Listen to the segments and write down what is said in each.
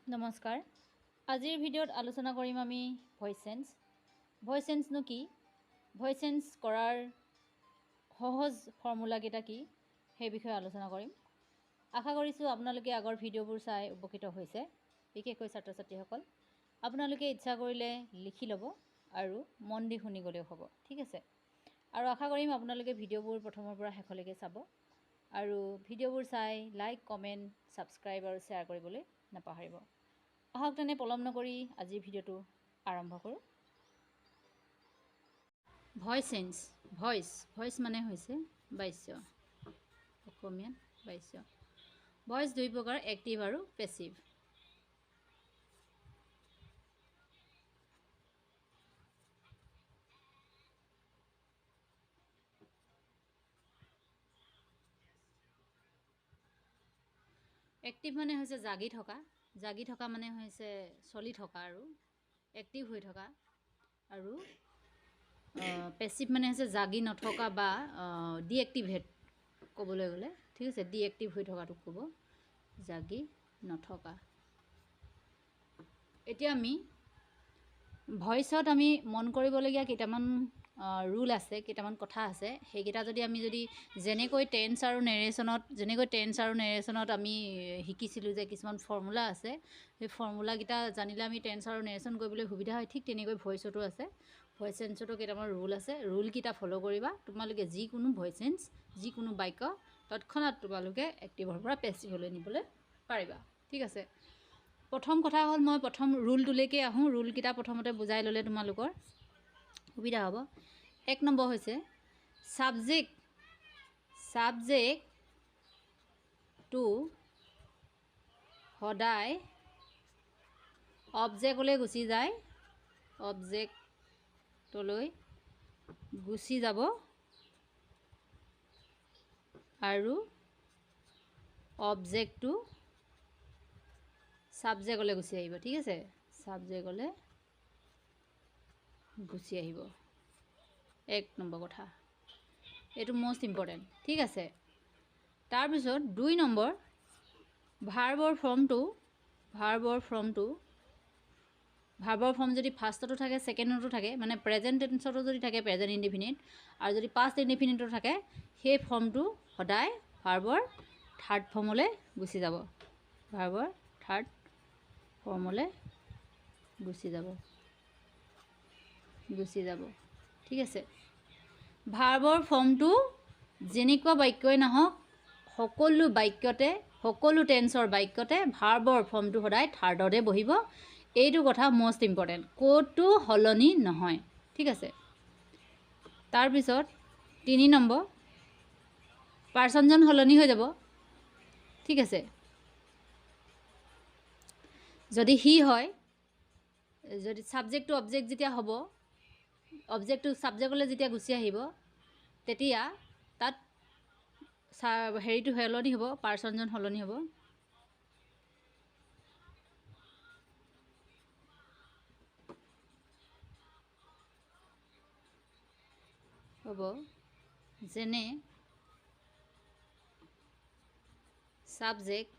নমস্কাৰ। আজিৰ ভিডিঅ'ত আলোচনা কৰিম আমি ভইচ চেঞ্জ। ভইচ চেঞ্জনো কি, ভইচ চেঞ্জ কৰাৰ সহজ ফৰ্মুলাকেইটা কি, সেই বিষয়ে আলোচনা কৰিম। আশা কৰিছোঁ আপোনালোকে আগৰ ভিডিঅ'বোৰ চাই উপকৃত হৈছে, বিশেষকৈ ছাত্ৰ ছাত্ৰীসকল। আপোনালোকে ইচ্ছা কৰিলে লিখি ল'ব আৰু মন দি শুনি গ'লেও হ'ব, ঠিক আছে। আৰু আশা কৰিম আপোনালোকে ভিডিঅ'বোৰ প্ৰথমৰ পৰা শেষলৈকে চাব আৰু ভিডিঅ'বোৰ চাই লাইক, কমেণ্ট, ছাবস্ক্ৰাইব আৰু শ্বেয়াৰ কৰিবলৈ নাপাহৰিব। আহক তেনে পলম নকৰি আজিৰ ভিডিঅ'টো আৰম্ভ কৰোঁ। ভইচ চেঞ্জ, ভইচ মানে হৈছে বাচ্য, অসমীয়াত বাচ্য। ভইচ দুই প্ৰকাৰ, এক্টিভ আৰু পেচিভ। এক্টিভ মানে হৈছে জাগি থকা, জাগি থকা মানে হৈছে চলি থকা আৰু এক্টিভ হৈ থকা। আৰু পেচিভ মানে হৈছে জাগি নথকা বা ডিএক্টিভেট ক'বলৈ গ'লে, ঠিক আছে, ডিএক্টিভ হৈ থকাটোক ক'ব জাগি নথকা। এতিয়া আমি ভইচত আমি মন কৰিবলগীয়া কেইটামান ৰুল আছে, কেইটামান কথা আছে। সেইকেইটা যদি আমি যেনেকৈ টেন্স আৰু নেৰেশ্যনত আমি শিকিছিলোঁ যে কিছুমান ফৰ্মুলা আছে, সেই ফৰ্মুলাকেইটা জানিলে আমি টেন্স আৰু নেৰেশ্যন কৰিবলৈ সুবিধা হয়, ঠিক তেনেকৈ ভইচতো আছে। ভইচ চেঞ্জতো কেইটামান ৰুল আছে, ৰুলকেইটা ফ'ল' কৰিবা। তোমালোকে যিকোনো ভইচ চেঞ্জ, যিকোনো বাক্য তৎক্ষণাত তোমালোকে এক্টিভৰ পৰা পেচিভলৈ নিবলৈ পাৰিবা, ঠিক আছে। প্ৰথম কথা হ'ল, মই প্ৰথম ৰুলটোলৈকে আহোঁ। ৰুলকেইটা প্ৰথমতে বুজাই ল'লে তোমালোকৰ সুবিধা হ'ব। এক নম্বৰ হৈছে ছাবজেক্টটো সদায় অবজেক্টলৈ গুচি যায়, অবজেক্টলৈ গুচি যাব আৰু অবজেক্টটো ছাবজেক্টলৈ গুচি আহিব, ঠিক আছে, ছাবজেক্টলৈ গুচি আহিব। এক নম্বৰ কথা, এইটো মষ্ট ইম্পৰ্টেণ্ট, ঠিক আছে। তাৰপিছত দুই নম্বৰ, ভাৰ্বৰ ফৰ্ম যদি ফাৰ্ষ্টতো থাকে, ছেকেণ্ডতো থাকে, মানে প্ৰেজেণ্ট টেন্সতো যদি থাকে প্ৰেজেণ্ট ইনডিফিনিট, আৰু যদি পাষ্ট ইনডিফিনিটতো থাকে, সেই ফৰ্মটো সদায় ভাৰ্বৰ থাৰ্ড ফৰ্মলৈ গুচি যাব, ভাৰ্বৰ থাৰ্ড ফৰ্মলৈ গুচি যাব, ঠিক আছে। ভাৰ্বৰ ফৰ্মটো যেনেকুৱা বাক্যই নহওক, সকলো বাক্যতে, সকলো টেন্সৰ বাক্যতে ভাৰ্বৰ ফৰ্মটো সদায় থাৰ্ডতে বহিব। এইটো কথা মষ্ট ইম্পৰ্টেণ্ট, ক'তো সলনি নহয়, ঠিক আছে। তাৰপিছত তিনি নম্বৰ, পাৰ্চনজন সলনি হৈ যাব, ঠিক আছে। যদি হি হয়, যদি ছাবজেক্টটো অবজেক্ট যেতিয়া হ'ব, অবজেক্টটো ছাবজেক্টলৈ যেতিয়া গুচি আহিব, তেতিয়া তাত হেৰিটো সলনি হ'ব, পাৰ্চনজন সলনি হ'ব। হ'ব যেনে ছাবজেক্ট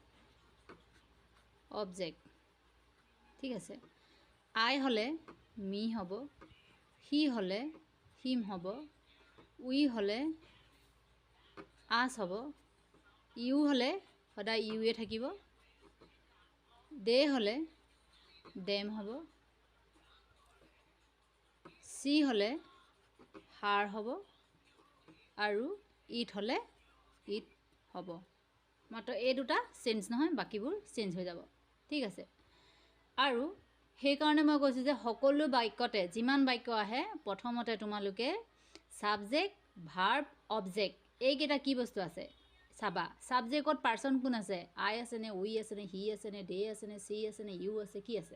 অবজেক্ট, ঠিক আছে। আই হ'লে মি হ'ব, হি হ'লে হিম হ'ব, উই হ'লে আছ হ'ব, ইউ হ'লে সদায় ইউয়ে থাকিব, দে হ'লে ডেম হ'ব, চি হ'লে হাৰ হ'ব আৰু it হ'লে it হ'ব। মাত্ৰ এই দুটা চেঞ্জ নহয়, বাকীবোৰ চেঞ্জ হৈ যাব, ঠিক আছে। আৰু সেইকাৰণে মই কৈছোঁ যে সকলো বাক্যতে যিমান বাক্য আহে, প্ৰথমতে তোমালোকে ছাবজেক্ট, ভাৰ্ব, অবজেক্ট এইকেইটা কি বস্তু আছে চাবা। ছাবজেক্টত পাৰ্চন কোন আছে, আই আছে নে উই আছে নে হি আছে নে দে আছে নে চি আছে নে ইউ আছে, কি আছে।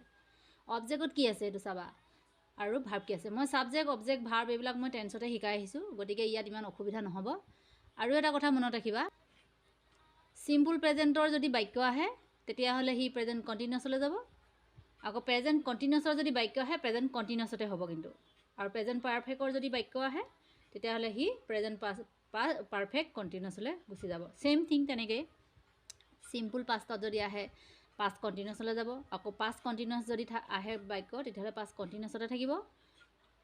অবজেক্টত কি আছে এইটো চাবা, আৰু ভাৰ্ব কি আছে। মই ছাবজেক্ট, অবজেক্ট, ভাৰ্ব এইবিলাক মই টেন্সতে শিকাই আহিছোঁ, গতিকে ইয়াত ইমান অসুবিধা নহ'ব। আৰু এটা কথা মনত ৰাখিবা, চিম্পুল প্ৰেজেণ্টৰ যদি বাক্য আহে তেতিয়াহ'লে সি প্ৰেজেণ্ট কণ্টিনিউৱাছলৈ যাব। আকৌ প্ৰেজেণ্ট কণ্টিনিউৱাছৰ যদি বাক্য আহে প্ৰেজেণ্ট কণ্টিনিউৱাছতে হ'ব কিন্তু। আৰু প্ৰেজেণ্ট পাৰফেক্টৰ যদি বাক্য আহে তেতিয়াহ'লে সি প্ৰেজেণ্ট পাৰফেক্ট কণ্টিনিউৱাছলৈ গুচি যাব। ছেইম থিং তেনেকৈ চিম্পুল পাষ্টত যদি আহে পাষ্ট কণ্টিনিউৱাছলৈ যাব। আকৌ পাষ্ট কণ্টিনিউৱাছ যদি আহে বাক্য, তেতিয়াহ'লে পাষ্ট কণ্টিনিউৱাছতে থাকিব।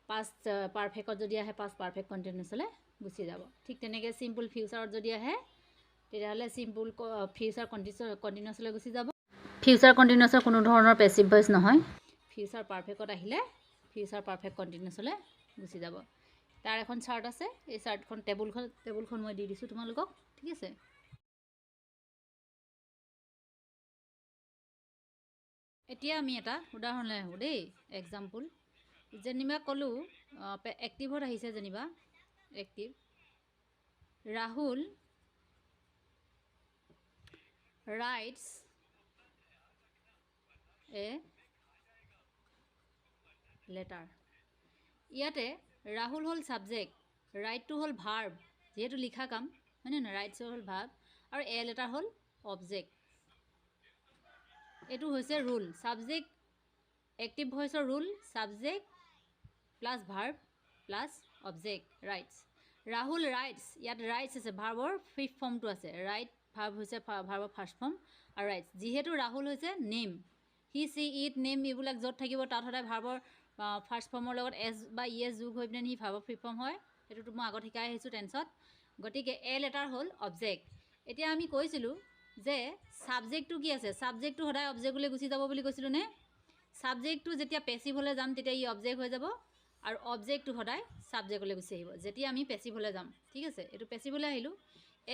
পাষ্ট পাৰফেক্টত যদি আহে, পাষ্ট পাৰফেক্ট কণ্টিনিউৱাছলৈ গুচি যাব। ঠিক তেনেকৈ চিম্পুল ফিউচাৰত যদি আহে, তেতিয়াহ'লে চিম্পুল ফিউচাৰ কণ্টিনিউৱাছলৈ গুচি যাব। ফিউচাৰ কণ্টিনিউৱাছৰ কোনো ধৰণৰ পেচিভ ভইচ নহয়। ফিউচাৰ পাৰফেক্টত আহিলে ফিউচাৰ পাৰফেক্ট কণ্টিনিউৱাছলৈ গুচি যাব। তাৰ এখন চাৰ্ট আছে, এই চাৰ্টখন, টেবুলখন মই দি দিছোঁ তোমালোকক, ঠিক আছে। এতিয়া আমি এটা উদাহৰণলৈ আহোঁ দেই। এক্সাম্পল যেনিবা ক'লোঁ, এক্টিভত আহিছে যেনিবা active, Rahul writes a letter. ইয়াতে ৰাহুল হ'ল ছাবজেক্ট, ৰাইটটো হ'ল ভাৰ্ব, যিহেতু লিখা কাম, হয়নে নহয়? ৰাইটছ হ'ল ভাৰ্ব আৰু এ লেটাৰ হ'ল অবজেক্ট। এইটো হৈছে ৰুল, ছাবজেক্ট এক্টিভ ভইচৰ rule, subject plus verb plus object, writes. Rahul writes, ইয়াত ৰাইটছ আছে, ভাৰ্বৰ ফিফ্থ ফৰ্মটো আছে। ৰাইট ভাৰ্ব হৈছে ভাৰ্বৰ ফাৰ্ষ্ট ফৰ্ম আৰু ৰাইটছ। যিহেতু ৰাহুল হৈছে name, he, she, it, name এইবিলাক য'ত থাকিব তাত সদায় ভাৰ্বৰ ফাৰ্ষ্ট ফৰ্মৰ লগত এছ বা ই এছ যোগ হৈ পিনে সি ভাৰ্বৰ ফিফ্থ ফৰ্ম হয়। সেইটোতো মই আগত শিকাই আহিছোঁ টেন্সত। গতিকে এ লেটাৰ হ'ল অবজেক্ট। এতিয়া আমি কৈছিলোঁ যে ছাবজেক্টটো কি আছে, ছাবজেক্টটো সদায় অবজেক্টলৈ গুচি যাব বুলি কৈছিলোঁ নে? ছাবজেক্টটো যেতিয়া পেচিভলৈ যাম তেতিয়া ই অবজেক্ট হৈ যাব আৰু অবজেক্টটো সদায় ছাবজেক্টলৈ গুচি আহিব যেতিয়া আমি পেচিভলৈ যাম, ঠিক আছে। এইটো পেচিভলৈ আহিলোঁ,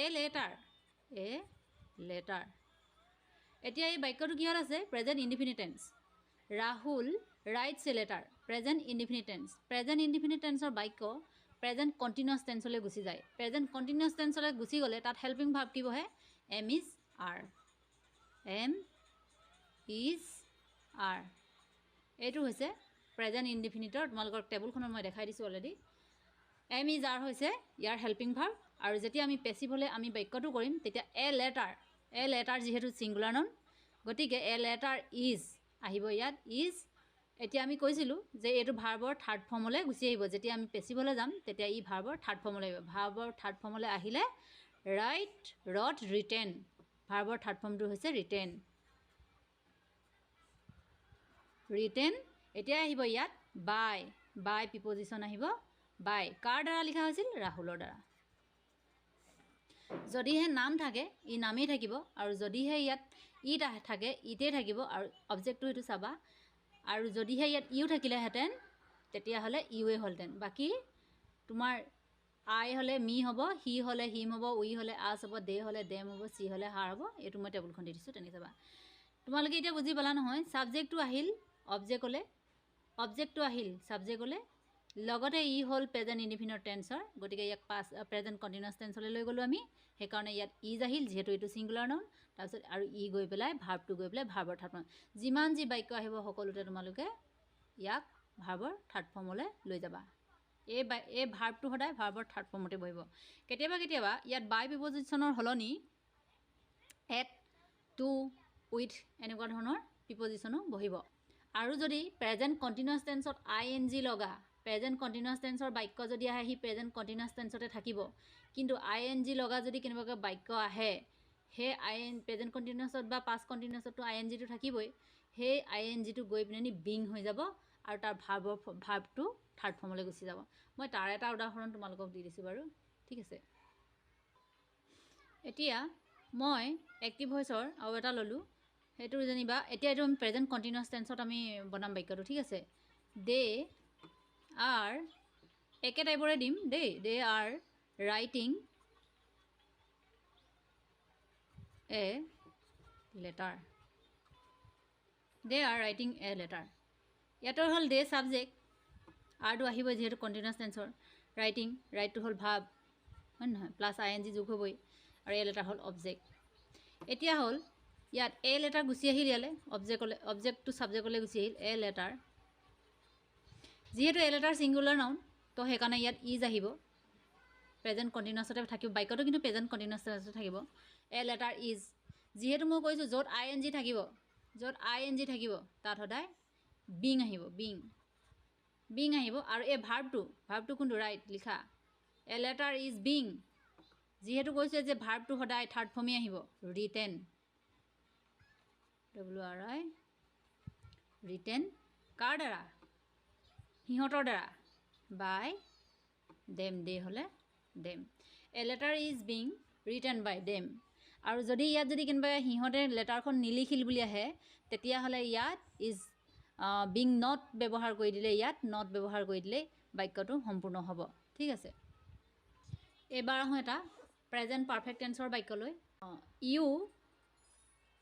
এ লেটাৰ, এ লেটাৰ। এতিয়া এই বাক্যটো কিহত আছে? Present indefinite tense. Rahul writes a letter, present indefinite tense. Present indefinite টেন্সৰ বাক্য প্ৰেজেণ্ট কণ্টিনিউৱাছ টেন্সলৈ গুচি যায়। প্ৰেজেণ্ট কণ্টিনিউৱাছ টেন্সলৈ গুচি গ'লে তাত হেল্পিং ভাৰ্ব কি বহে? Am is are, am is are. এইটো হৈছে প্ৰেজেণ্ট ইনডিফিনিটৰ, তোমালোকৰ টেবুলখনত মই দেখাই দিছোঁ অলৰেডি। এম is R হৈছে ইয়াৰ হেল্পিং ভাৰ্ব। আৰু যেতিয়া আমি পেচিভ হ'লে আমি বাক্যটো কৰিম তেতিয়া এ লেটাৰ, এ লেটাৰ যিহেতু ছিংগুলাৰ নাউন, গতিকে এ লেটাৰ is আহিব ইয়াত, is. এতিয়া আমি কৈছিলোঁ যে এইটো ভাৰ্বৰ থাৰ্ড ফৰ্মলৈ গুচি আহিব। যেতিয়া আমি পেচিভলৈ যাম তেতিয়া ই ভাৰ্বৰ থাৰ্ড ফৰ্মলৈ আহিব। ভাৰ্বৰ থাৰ্ড ফৰ্মলৈ আহিলে ৰাইট, ৰট, ৰিটেন, ভাৰ্বৰ থাৰ্ড ফৰ্মটো হৈছে ৰিটেন, ৰিটেন। এতিয়া আহিব ইয়াত বাই, বাই প্ৰিপজিশ্যন আহিব, বাই কাৰ দ্বাৰা লিখা হৈছিল? ৰাহুলৰ দ্বাৰা। যদিহে নাম থাকে ই নামেই থাকিব, আৰু যদিহে ইয়াত ইট থাকে ইটেই থাকিব, আৰু অবজেক্টটো সেইটো চাবা। আৰু যদিহে ইয়াত ইউ থাকিলেহেঁতেন তেতিয়াহ'লে ইউৱে হ'লহেঁতেন। বাকী তোমাৰ আই হ'লে মি হ'ব, হি হ'লে হিম হ'ব, উই হ'লে আছ হ'ব, দে হ'লে ডেম হ'ব, চি হ'লে হাৰ হ'ব। এইটো মই টেবুলখন দি দিছোঁ, তেনেকৈ চাবা। তোমালোকে এতিয়া বুজি পালা নহয়? ছাবজেক্টটো আহিল অবজেক্টলৈ, অবজেক্টটো আহিল ছাবজেক্টলৈ, লগতে ই হ'ল প্ৰেজেণ্ট ইনডিফিনিট টেন্সৰ, গতিকে ইয়াক প্ৰেজেণ্ট কণ্টিনিউৱাছ টেন্সলৈ লৈ গ'লোঁ আমি, সেইকাৰণে ইয়াত is আহিল যিহেতু এইটো ছিংগুলাৰ নাউন। তাৰপিছত আৰু ই গৈ পেলাই ভাৰ্বটো গৈ পেলাই ভাৰ্বৰ থাৰ্ড ফৰ্ম। যিমান যি বাক্য আহিব সকলোতে তোমালোকে ইয়াক ভাৰ্বৰ থাৰ্ড ফৰ্মলৈ লৈ যাবা। এই ভাৰ্বটো সদায় ভাৰ্বৰ থাৰ্ড ফৰ্মতে বহিব। কেতিয়াবা কেতিয়াবা ইয়াত বাই প্ৰিপজিশ্যনৰ সলনি এট, টু, উইথ এনেকুৱা ধৰণৰ প্ৰিপজিশ্যনো বহিব। আৰু যদি প্ৰেজেণ্ট কণ্টিনিউৱাছ টেন্সত আই এন জি লগা, প্ৰেজেণ্ট কণ্টিনিউৱাছ টেন্সৰ বাক্য যদি আহে সি প্ৰেজেণ্ট কণ্টিনিউৱাছ টেন্সতে থাকিব। কিন্তু আই এন জি লগা যদি কেনেবাকৈ বাক্য আহে, সেই আই এন প্ৰেজেণ্ট কণ্টিনিউৱাছত বা পাষ্ট কণ্টিনিউৱাছততো আই এন জিটো থাকিবই, সেই আই এন জিটো গৈ পিনে বিং হৈ যাব আৰু তাৰ ভাৰ্বটো থাৰ্ড ফৰ্মলৈ গুচি যাব। মই তাৰ এটা উদাহৰণ তোমালোকক দি দিছোঁ বাৰু, ঠিক আছে। এতিয়া মই এক্টিভ ভইচৰ আৰু এটা ল'লোঁ, সেইটো যেনিবা এতিয়া এইটো আমি প্ৰেজেণ্ট কণ্টিনিউৱাছ টেন্সত আমি বনাম বাক্যটো, ঠিক আছে। দে আৰ, একে টাইপৰে দিম দেই, they are writing a letter, they are writing a letter. ইয়াতো হ'ল দে ছাবজেক্ট, আৰটো আহিবই যিহেতু কণ্টিনিউৱাছ টেন্সৰ, ৰাইটিং, ৰাইটটো হ'ল ভাৰ্ব, হয় নহয়, প্লাছ আই এন জি যোগ হ'বই, আৰু এ লেটাৰ হ'ল অবজেক্ট। এতিয়া হ'ল ইয়াত এ লেটাৰ গুচি আহিল ইয়ালৈ, অবজেক্টলৈ, অবজেক্টটো ছাবজেক্টলৈ গুচি আহিল এ লেটাৰ। যিহেতু এ লেটাৰ ছিংগুলাৰ নাউন, তো সেইকাৰণে ইয়াত is আহিব, প্ৰেজেণ্ট কণ্টিনিউৱাছতে থাকিব বাক্যটো, কিন্তু প্ৰেজেণ্ট কণ্টিনিউৱাছ টেন্সতে থাকিব। এ লেটাৰ is, যিহেতু মই কৈছোঁ য'ত আই এন জি থাকিব, য'ত আই এন জি থাকিব তাত সদায় বিং আহিব, বিং, বিং আহিব। আৰু এই ভাৰ্বটো কোনটো? ৰাইট, লিখা। এ লেটাৰ is being, যিহেতু কৈছোঁ যে ভাৰ্বটো সদায় থাৰ্ড ফৰ্মেই আহিব, written. W R I, written কাৰ দ্বাৰা? সিহঁতৰ দ্বাৰা, বাই দেম, দে হ'লে them. A letter is being written by them. আৰু যদি ইয়াত যদি কোনোবাই সিহঁতে লেটাৰখন নিলিখিল বুলি আহে, তেতিয়াহ'লে ইয়াত is being not ব্যৱহাৰ কৰি দিলে, ইয়াত not ব্যৱহাৰ কৰি দিলে বাক্যটো সম্পূৰ্ণ হ'ব। ঠিক আছে, এইবাৰ আহোঁ এটা প্ৰেজেণ্ট পাৰফেক্ট টেন্সৰ বাক্যলৈ। ইউ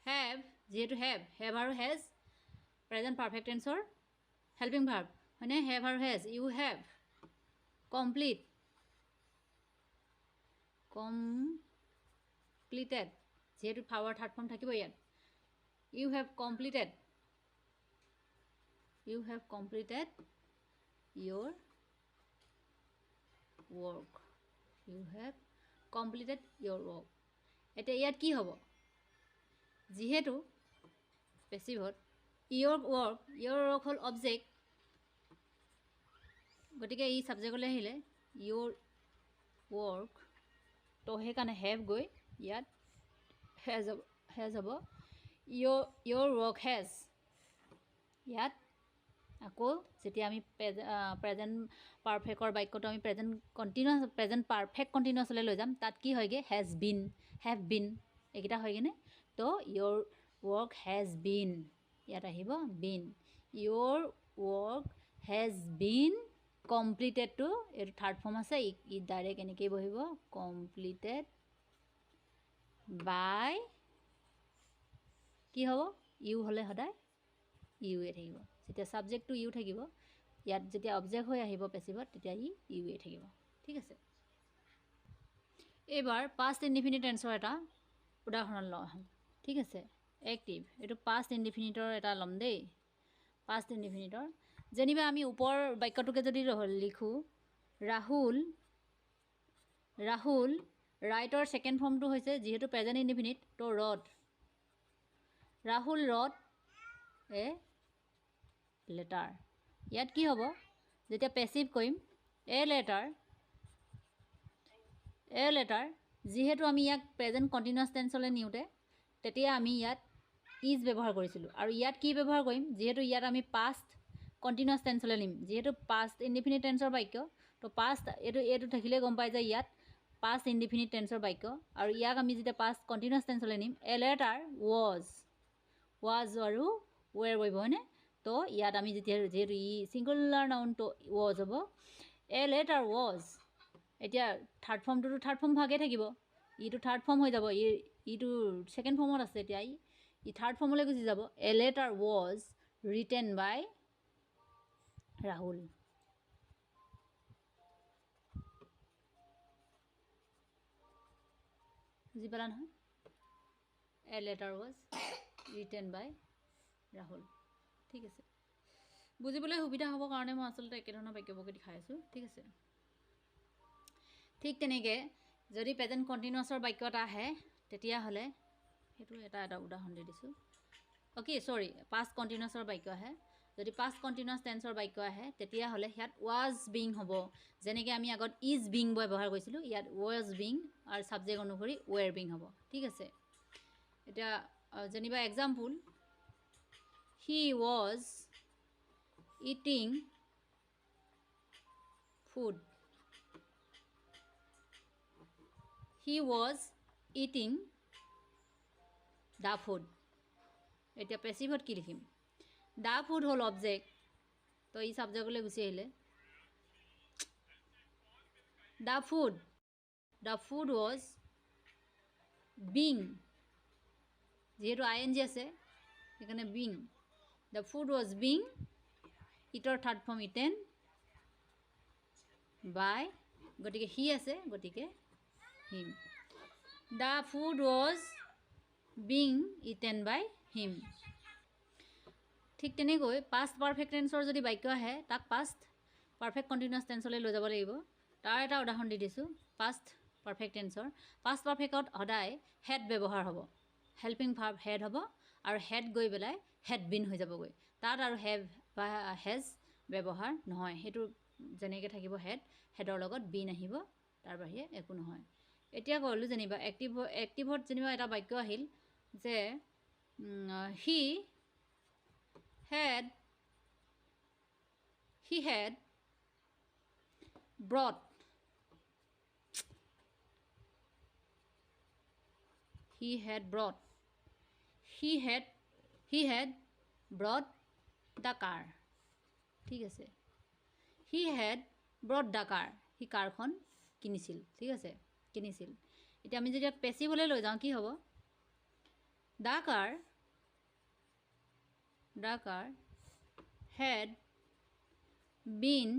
have, যিহেতু have, have আৰু হেজ প্ৰেজেণ্ট পাৰফেক্ট টেন্সৰ হেল্পিং ভাৰ্ব হয়নে? Have আৰু has. You have complete, completed, যিহেতু ভাৰ্বৰ থাৰ্ড ফৰ্ম থাকিব ইয়াত। You have completed, you have completed your work, you have completed your work. এতিয়া ইয়াত কি হ'ব? যিহেতু পেচিভত ইয়ৰ ৱৰ্ক, ইয়ৰ ৱৰ্ক হ'ল অবজেক্ট, গতিকে ই ছাবজেক্টলৈ আহিলে ইয়ৰ ৱৰ্ক, তো সেইকাৰণে have গৈ ইয়াত হেজ হ'ব, হেজ হ'ব। ইয়ৰ ৱৰ্ক হেজ, ইয়াত আকৌ যেতিয়া আমি প্ৰেজেণ্ট পাৰফেক্টৰ বাক্যটো আমি প্ৰেজেণ্ট কণ্টিনিউৱাছ, প্ৰেজেণ্ট পাৰফেক্ট কণ্টিনিউৱাছলৈ লৈ যাম, তাত কি হয়গৈ? হেজ বিন, have been এইকেইটা হয়গৈনে? তো ইয়ৰ ৱৰ্ক হেজ বিন, ইয়াত আহিব been. Your work has been কমপ্লিটেডটো এইটো থাৰ্ড ফৰ্ম আছে, ই ডাইৰেক্ট এনেকৈয়ে বহিব, কমপ্লিটেড বাই কি হ'ব? ইউ হ'লে সদায় ইউৱে থাকিব। যেতিয়া ছাবজেক্টটো ইউ থাকিব, ইয়াত যেতিয়া অবজেক্ট হৈ আহিব পেচিভত, তেতিয়া ই ইউৱে থাকিব। ঠিক আছে, এইবাৰ পাষ্ট ইনডিফিনিট টেন্সৰ এটা উদাহৰণ লওঁ আহোঁ। ঠিক আছে, এক্টিভ, এইটো পাষ্ট ইনডিফিনিটৰ এটা ল'ম দেই। পাষ্ট ইনডিফিনিটৰ যেনিবা আমি ওপৰ বাক্যটোকে যদি লিখোঁ, ৰাহুল, ৰাহুল ৰাইটৰ ছেকেণ্ড ফৰ্মটো হৈছে যিহেতু প্ৰেজেণ্ট ইনডিফিনিট, তো wrote, Rahul wrote a letter. ইয়াত কি হ'ব? যেতিয়া পেচিভ কৰিম, এ লেটাৰ, এ লেটাৰ, যিহেতু আমি ইয়াক প্ৰেজেণ্ট কণ্টিনিউৱাছ টেন্সলৈ নিওঁতে তেতিয়া আমি ইয়াত is ব্যৱহাৰ কৰিছিলোঁ, আৰু ইয়াত কি ব্যৱহাৰ কৰিম? যিহেতু ইয়াত আমি পাষ্ট কণ্টিনিউৱাছ টেন্সলৈ নিম, যিহেতু পাষ্ট ইনডিফিনিট টেন্সৰ বাক্য, তো পাষ্ট এইটো, এইটো থাকিলে গম পাই যায় ইয়াত পাষ্ট ইনডিফিনিট টেন্সৰ বাক্য, আৰু ইয়াক আমি যেতিয়া পাষ্ট কণ্টিনিউৱাছ টেন্সলৈ নিম, এ লেটাৰ ৱাজ, ৱাজ আৰু ৱেৰ বহিব হয়নে? তো ইয়াত আমি যেতিয়া যিহেতু ই ছিংগুলাৰ নাউন, তো ৱাজ হ'ব, এ লেটাৰ ৱাজ। এতিয়া থাৰ্ড ফৰ্মটোতো থাৰ্ড ফৰ্ম ভাগেই থাকিব, ইটো থাৰ্ড ফৰ্ম হৈ যাব, ই ইটো ছেকেণ্ড ফৰ্মত আছে, এতিয়া ই থাৰ্ড ফৰ্মলৈ গুচি যাব। A letter was written by Rahul. বুজি পালা নহয়? A letter was written by Rahul. ঠিক আছে, বুজিবলৈ সুবিধা হ'বৰ কাৰণে মই আচলতে একেধৰণৰ বাক্যবোৰকে দেখাই আছোঁ। ঠিক আছে, ঠিক তেনেকৈ যদি প্ৰেজেণ্ট কণ্টিনিউৱাছৰ বাক্য এটা আহে, তেতিয়াহ'লে সেইটো এটা এটা উদাহৰণ দি দিছোঁ। অ'কে, চৰি, পাষ্ট কণ্টিনিউৱাছৰ বাক্য আহে, যদি পাষ্ট কণ্টিনিউৱাছ টেন্সৰ বাক্য আহে, তেতিয়াহ'লে ইয়াত ৱাজ বিং হ'ব। যেনেকৈ আমি আগত is being ব্যৱহাৰ কৰিছিলোঁ, ইয়াত ৱাজ বিং আৰু ছাবজেক্ট অনুসৰি ৱেৰ বিং হ'ব। ঠিক আছে, এতিয়া যেনিবা example, he was eating food, he was eating the food. এতিয়া পেচিভত কি লিখিম? The food হ'ল অবজেক্ট, তো ই ছাবজেক্টলৈ গুচি আহিলে। The food, the food was being, যিহেতু আই এন জি আছে সেইকাৰণে being, the food was being, ইটৰ third form eaten, বাই, গতিকে হি আছে, গতিকে him. The food was being eaten by him. ঠিক তেনেকৈ পাষ্ট পাৰফেক্ট টেন্সৰ যদি বাক্য আহে, তাক পাষ্ট পাৰফেক্ট কণ্টিনিউৱাছ টেন্সলৈ লৈ যাব লাগিব। তাৰ এটা উদাহৰণ দি দিছোঁ, পাষ্ট পাৰফেক্ট টেন্সৰ। পাষ্ট পাৰফেক্টত সদায় হেড ব্যৱহাৰ হ'ব, হেল্পিং ভাৰ্ব হেড হ'ব, আৰু হেড গৈ পেলাই হেড বিন হৈ যাবগৈ, তাত আৰু have বা হেজ ব্যৱহাৰ নহয়, সেইটো যেনেকৈ থাকিব হেড, হেডৰ লগত বিন আহিব, তাৰ বাহিৰে একো নহয়। এতিয়া ক'লোঁ যেনিবা এক্টিভ, এক্টিভত যেনিবা এটা বাক্য আহিল যে he had he had brought he had brought he had he had brought the car. ঠিক আছে, he had brought the car, সি কাৰখন কিনিছিল। ঠিক আছে, কিনিছিল। এতিয়া আমি যেতিয়া পেচিভলৈ লৈ যাওঁ কি হ'ব? The car the car had been,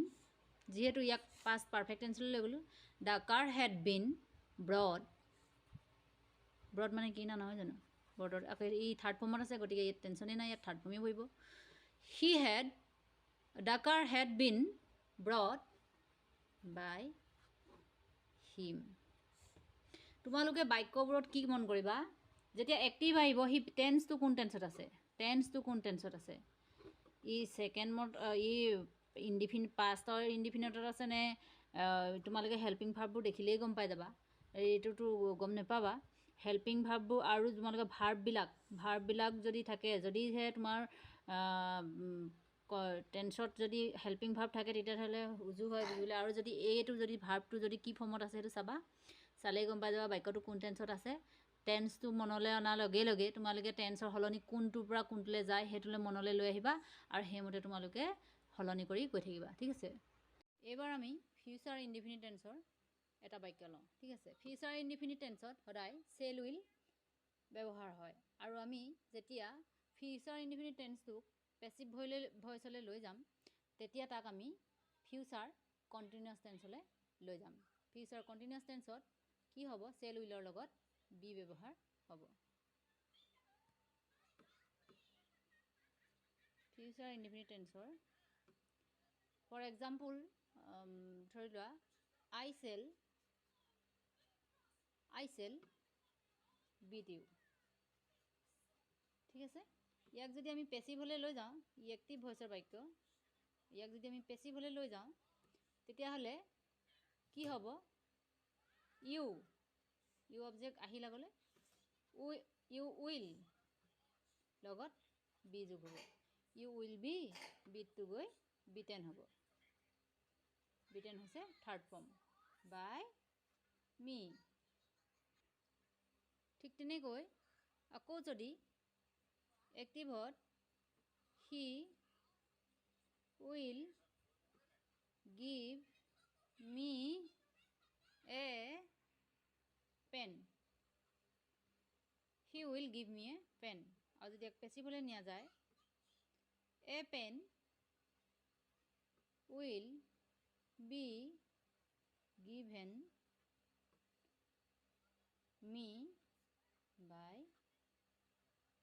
যিহেতু ইয়াক পাষ্ট পাৰফেক্ট টেন্সলৈ লৈ গ'লোঁ, the car had been brought, brought মানে কি না নহয় জানো, ব্ৰডত আকৌ ই থাৰ্ড ফৰ্মত আছে, গতিকে ইয়াত টেনশ্যনেই নাই, ইয়াত থাৰ্ড ফৰ্মেই বহিব। He had the car had been brought by him. তোমালোকে বাক্যবোৰত কি মন কৰিবা, যেতিয়া এক্টিভ আহিব সি টেন্সটো কোন টেন্সত আছে, টেন্সটো কোন টেন্সত আছে, ই ছেকেণ্ড মত ই পাষ্টৰ ইনডিফিনিটত আছে নে, তোমালোকে হেল্পিং ভাৰ্ববোৰ দেখিলেই গম পাই যাবা, এইটোতো গম নাপাবা। হেল্পিং ভাৰ্ববোৰ আৰু তোমালোকে ভাৰ্ববিলাক যদি থাকে, যদিহে তোমাৰ টেন্সত যদি হেল্পিং ভাৰ্ব থাকে তেতিয়াহ'লে উজু হয় বুজিবলৈ। আৰু যদি এইটো যদি ভাৰ্বটো যদি কি ফৰ্মত আছে সেইটো চাবা, চালেই গম পাই যাবা বাক্যটো কোন টেন্সত আছে। টেন্সটো মনলৈ অনাৰ লগে লগে তোমালোকে টেন্সৰ সলনি কোনটোৰ পৰা কোনটোলৈ যায় সেইটোলৈ মনলৈ লৈ আহিবা আৰু সেইমতে তোমালোকে সলনি কৰি গৈ থাকিবা। ঠিক আছে, এইবাৰ আমি ফিউচাৰ ইনডিফিনিট টেন্সৰ এটা বাক্য লওঁ। ঠিক আছে, ফিউচাৰ ইনডিফিনিট টেন্সত সদায় চেল will ব্যৱহাৰ হয় আৰু আমি যেতিয়া ফিউচাৰ ইনডিফিনিট টেন্সটোক পেচিভ ভইচলৈ লৈ যাম তেতিয়া তাক আমি ফিউচাৰ কণ্টিনিউৱাছ টেন্সলৈ লৈ যাম। ফিউচাৰ কণ্টিনিউৱাছ টেন্সত কি হ'ব? চেল উইলৰ লগত বি ব্যৱহাৰ হ'ব। ফিউচাৰ ইনডিফিনিট টেন্সৰ ফৰ এক্সাম্পল ধৰি লোৱা I shall beat you. ঠিক আছে, ইয়াক যদি আমি পেচিভলৈ লৈ যাওঁ, ই এক্টিভ ভইচৰ বাক্য, ইয়াক যদি আমি পেচিভলৈ লৈ যাওঁ তেতিয়াহ'লে কি হ'ব? ইউ ইউ অবজেক্ট আহিল আগলৈ, ইউ will লগত বি যোগ হ'ব, ইউ will be, বিটটো গৈ বিটেন হ'ব, বিটেন হৈছে থাৰ্ড ফৰ্ম বাই মি। ঠিক তেনেকৈ আকৌ যদি এক্টিভত he will give me a pen, he will give me a pen. আৰু যদি এক পেচিভলৈ নিয়া যায়, a pen will be given me by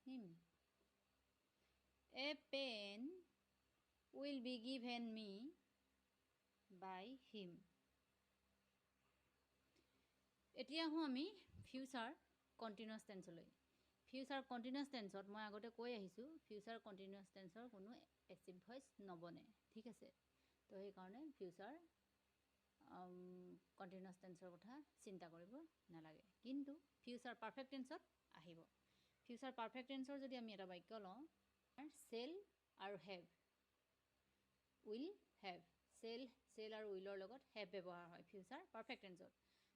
him, a pen will be given me by him. এতিয়া আহোঁ আমি ফিউচাৰ কণ্টিনিউৱাছ টেন্সলৈ। ফিউচাৰ কণ্টিনিউৱাছ টেন্সত মই আগতে কৈ আহিছোঁ, ফিউচাৰ কণ্টিনিউৱাছ টেন্সৰ কোনো পেচিভ ভইচ নবনে। ঠিক আছে, তো সেইকাৰণে ফিউচাৰ কণ্টিনিউৱাছ টেন্সৰ কথা চিন্তা কৰিব নালাগে। কিন্তু ফিউচাৰ পাৰফেক্ট টেন্সত আহিব। ফিউচাৰ পাৰফেক্ট টেন্সৰ যদি আমি এটা বাক্য লওঁ, চেল আৰু have, will have, shall shall আৰু উইলৰ লগত have ব্যৱহাৰ হয় ফিউচাৰ পাৰফেক্ট টেন্সত।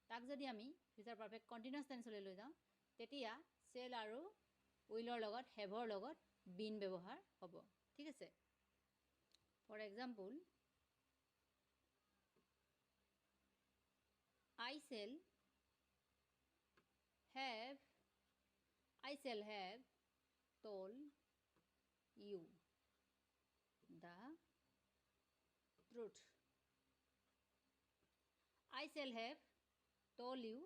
তাক যদি আমি ফিউচাৰ পাৰফেক্ট কণ্টিনিউৱাছ টেন্সলৈ লৈ যাওঁ তেতিয়া চেল আৰু উইলৰ লগত হেভৰ লগত বিন ব্যৱহাৰ হ'ব। ঠিক আছে, for example I shall have, I shall have told you the truth, I shall have told you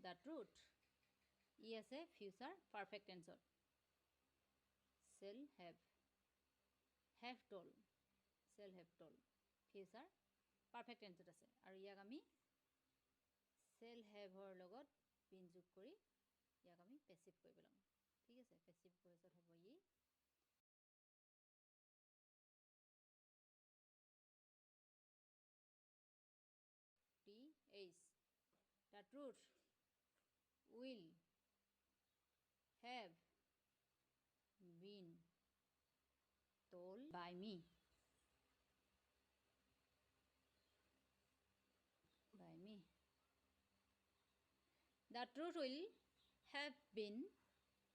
the truth. ই আছে ফিউচাৰ পাৰফেক্ট টেন্সত, shall have, have told, shall have told future perfect টেন্সত আছে আৰু ইয়াক আমি চেল হেভৰ লগত bin যোগ কৰি ইয়াক আমি পেচিভ কৰি পেলাম। ঠিক আছে, পেচিভ ভইচত হ'ব ই। T H, the truth will have by me, by me. The truth will have been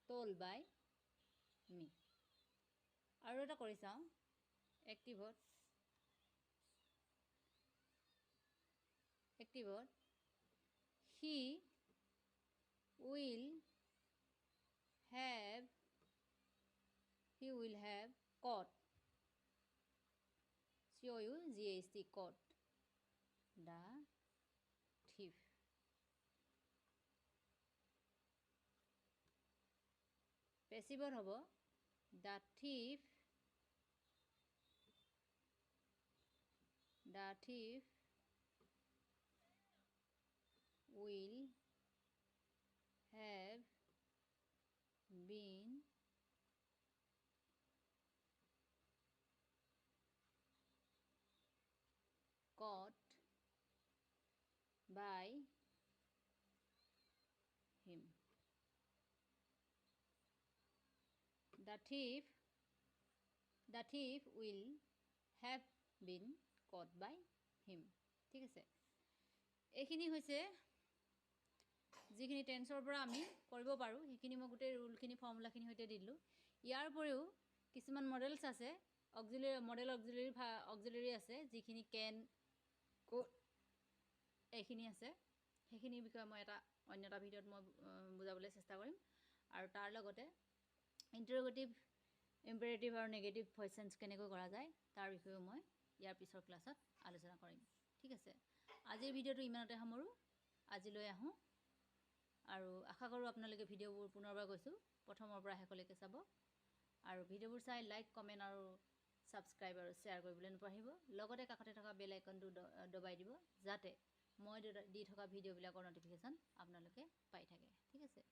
told by me. আৰু এটা কৰি চাওঁ এক্টিভত, এক্টিভত he will have, he will have caught, C O U G H T, caught the thief. পেচিভত হ'ব the thief, the thief will have been caught by him. The thief, the thief will have been caught by him. ঠিক আছে, এইখিনি হৈছে যিখিনি টেন্সৰ পৰা আমি কৰিব পাৰোঁ, সেইখিনি মই গোটেই ৰুলখিনি ফৰ্মুলাখিনিৰ সৈতে দি দিলোঁ। ইয়াৰ উপৰিও কিছুমান মডেলছ আছে, অক্সিলিয়াৰী মডেল, অক্সিলিয়াৰী আছে, যিখিনি কেন, could এইখিনি আছে। সেইখিনিৰ বিষয়ে মই এটা অন্য এটা ভিডিঅ'ত মই বুজাবলৈ চেষ্টা কৰিম। আৰু তাৰ লগতে ইণ্টাৰগেটিভ, ইম্পেৰেটিভ আৰু নেগেটিভ ভইচ চেঞ্জ কেনেকৈ কৰা যায় তাৰ বিষয়েও মই ইয়াৰ পিছৰ ক্লাছত আলোচনা কৰিম। ঠিক আছে, আজিৰ ভিডিঅ'টো ইমানতে সামৰোঁ, আজিলৈ আহোঁ। আৰু আশা কৰোঁ আপোনালোকে ভিডিঅ'বোৰ পুনৰবাৰ কৈছোঁ প্ৰথমৰ পৰা শেষলৈকে চাব, আৰু ভিডিঅ'বোৰ চাই লাইক, কমেণ্ট আৰু ছাবস্ক্ৰাইব আৰু শ্বেয়াৰ কৰিবলৈ নাপাহৰিব। লগতে কাষতে থকা বেল আইকনটো দবাই দিব, যাতে মই দি থকা ভিডিঅ'বিলাকৰ ন'টিফিকেশ্যন আপোনালোকে পাই থাকে। ঠিক আছে।